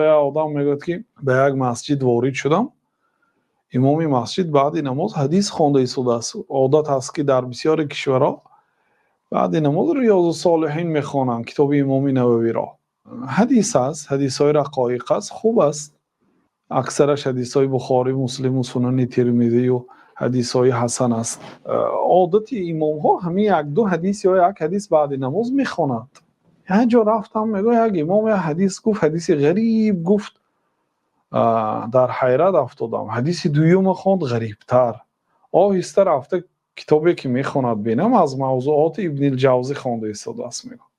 Як одам мегӯяд, ки ба як масҷид ворид шудам, имоми масҷид баъди намоз ҳадис хонда истодааст. Одат аст, ки дар бисёри кишварҳо баъди намоз Риёзу-с-солиҳин мехонанд, китоби имоми Нававиро. Ҳадис аст, ҳадисҳои рақоиқ аст, хуб аст. Аксараш ҳадисҳои Бухорӣ, Муслиму Сунани Термизию ҳадисҳои ҳасан аст. Одати имомҳо ҳамин як ду ҳадис ё як ҳадис баъди намоз мехонанд. Як ҷо рафтам, мегӯяд, як имом як ҳадис гуфт, ҳадиси ғариб гуфт, дар ҳайрат афтодам. Ҳадиси дуюма хонд, ғарибтар. Оҳиста рафта китобе, ки мехонад, бинам, аз Мавзуоти Ибнил Ҷавзӣ хонда истодааст. Мегӯяд,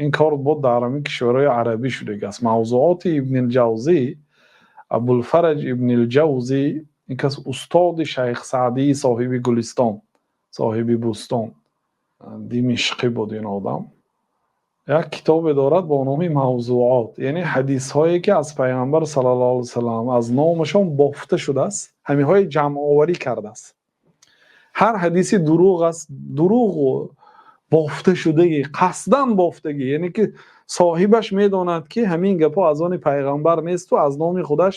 ин кор бо дар ҳамин кишварҳои арабӣ шудагӣ аст. Мавзуоти Ибнил Ҷавзӣ, Абулфараҷ Ибнил Ҷавзӣ, ин кас устоди Шайх Саъдии соҳиби Гулистон, соҳиби Бӯстон, димишқӣ буд. Ин одам як китобе дорад бо номи Мавзуот, яъне ҳадисҳое, ки аз Пайғамбар саллаллоҳу алайҳи васаллам аз номашон бофта шудааст, ҳаминҳои ҷамъоварӣ кардааст. Ҳар ҳадиси дурӯғ аст, дурӯғу бофташудагӣ, қасдан бофтагӣ, яъне ки соҳибаш медонад, ки ҳамин гапҳо аз они Пайғамбар несту аз номи худаш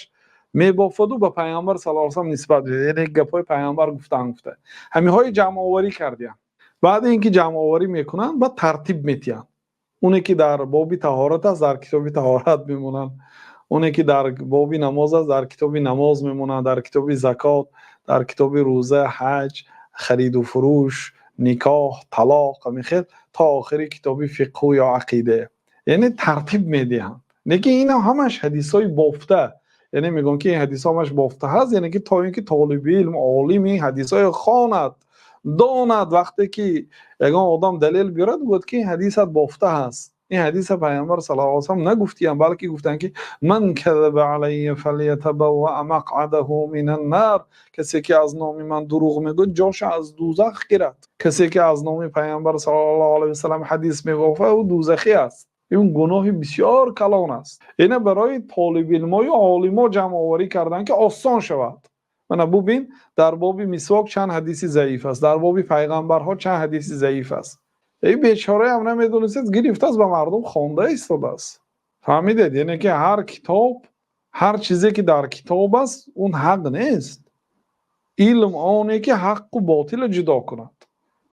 мебофаду ба Пайғамбар саллаллоҳу алайҳи васаллам нисбат медиҳад, яъне гапҳои Пайғамбар гуфтан гуфта ҳаминҳои ҷамъоварӣ кардиянд. Баъди ин ки ҷамъоварӣ мекунанд, баъд тартиб медиҳанд. Оне ки дар боби таҳорат аст, дар китоби таҳорат мемонанд, оне ки дар боби намоз аст, дар китоби намоз мемонанд, дар китоби закот, дар китоби рӯза, ҳаҷ, хариду фурӯш, никоҳ, талоқ, ҳамин хел то охири китоби фиқҳу ё ақида, яъне тартиб медиҳанд. Лекин инам ҳамаш ҳадисҳои бофта, яъне мегӯям, ки ин ҳадисҳо ҳамаш бофта ҳаст, яъне ки то ин ки толиби илм, олим ин ҳадисҳоро хонад, донад, вақте ки ягон одам далел биёрад, гӯяд, ки ин ҳадисат бофта ҳаст, ин ҳадиса Пайғамбар саллаллоҳу алайҳи васаллам нагуфтиянд, балки гуфтанд, ки ман казаба алайя фалятабавва мақъадаҳу минан нар. Касе ки аз номи ман дурӯғ мегӯяд, ҷоша аз дӯзах гирад. Касе ки аз номи Пайғамбар саллаллоҳу алайҳи васаллам ҳадис мебофад, ӯ дӯзахӣ аст. Ин гуноҳи бисёр калон аст. Ина барои толибилмою олимо ҷамъоварӣ карданд, ки осон шавад. Мана бубин, дар боби мисвок чанд ҳадиси заиф аст, дар боби пайғамбарҳо чанд ҳадиси заиф аст. Ин бечораам намедонистед, гирифтааст, ба мардум хонда истодааст. Фаҳмидед? Яъне ки ҳар китоб, ҳар чизе ки дар китоб аст, он ҳақ нест. Илм оне ки ҳаққу ботилро ҷудо кунад.